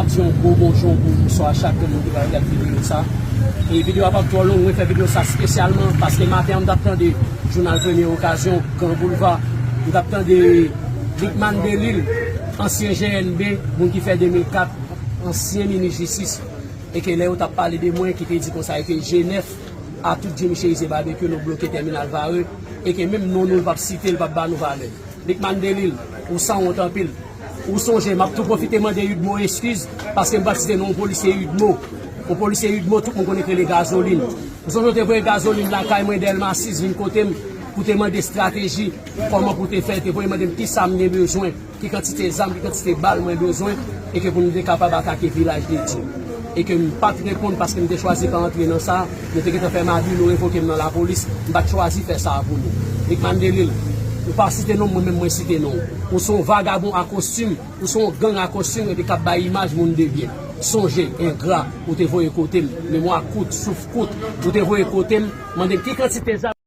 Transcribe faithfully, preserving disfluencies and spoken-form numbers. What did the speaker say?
Di yon gwo bonjou, bonbonswa a chak moun ki pral gad videyo sa. E videyo a p ap twò long, mwen fè videyo sa espesyalman paske maten an m t ap tande jounal Premye Okazyon, Gran Boulva, m t ap tande Lucmane Delille, ansyen G N B, moun ki fè de mil kat, ansyen minis jistis, e ke lè yo t ap pale de mwen, ki te di konsa e ke G nèf a tout Jimmy Chérizier Barbecue, nou bloke tèminal Varreux, e ke menm non nou, l p ap site, l p ap ba nou valè. Lucmane Delille, ou sanwont anpil. Ou sonje, m ap tou pwofite mande Udmo eskiz, paske m pa t site non yon polisye Udmo. Yon polisye Udmo, tout moun konnen k rele Gazolin. Ou sonje w te voye Gazolin lakay mwen, Dèlma sis, vin kote m, pou te mande estrateji, kòman pou te fè, te voye mande m kisa m gen bezwen, ki kantite zam, ki kantite bal mwen bezwen, e ke pou nou te kapab atake Vilaj de Dye. E ke m pa t reponn paske m te chwazi pa antre nan sa, nou te gentan fè madi, nou revoke m nan lapolis, m pa t chwazi fè sa pou nou. Lucmane Delille, ou pa site non m, mwen menm mwen site non w. Ou se yon vagabon a kostim, ou se yon gang a kostim, epi k ap bay imaj moun de byen. Sonje, engra, ou te voye kote m, memwa kout, souf kout, ou te voye kote m, mande m ki kantite zam